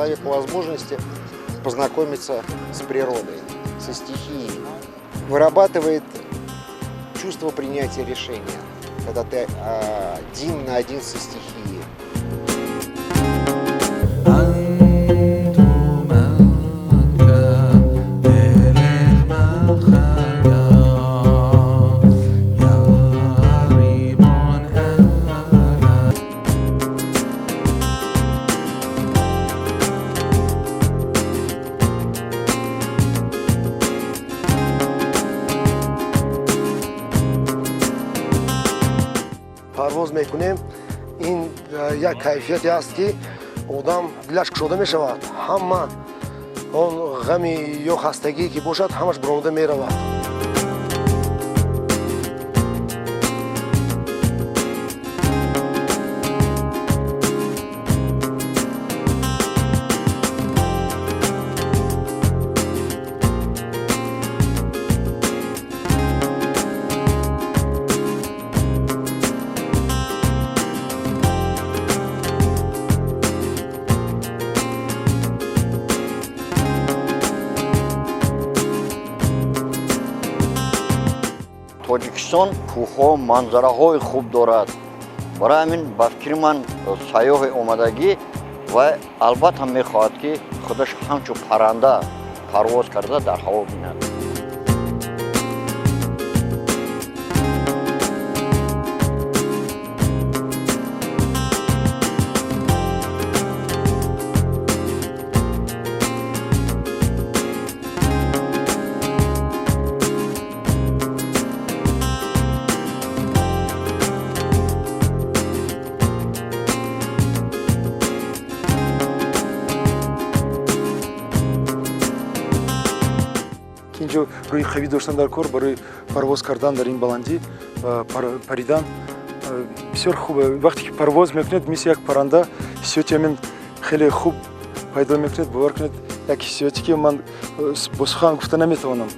человеку возможности познакомиться с природой, со стихией. Вырабатывает чувство принятия решения, когда ты один на один со стихией. Парвоз мекунем, ин як кайфияте аст, ки одам дилаш кушода мешавад, ҳама он ғами ё хастагие ки бошад, ҳамаш баромада меравад. Тоҷикистон кӯҳҳо, манзараҳои хуб дорад. Барои ҳамин, ба фикри ман, сайёҳи омадагӣ ва албатта мехоҳад, ки худаш ҳамчун парранда парвоз карда дар ҳаво бинад. Инҷо рӯи қавӣ доштан дар кор барои парвоз кардан дар ин баландӣ ва паридан бисёр хуб. Вақте ки парвоз мекунед, мисли як парранда ҳиссиёти ҳамин хеле хуб пайдо мекунед. Бовар кунед, як ҳиссиёте, ки ман бо сухан гуфта наметавонам.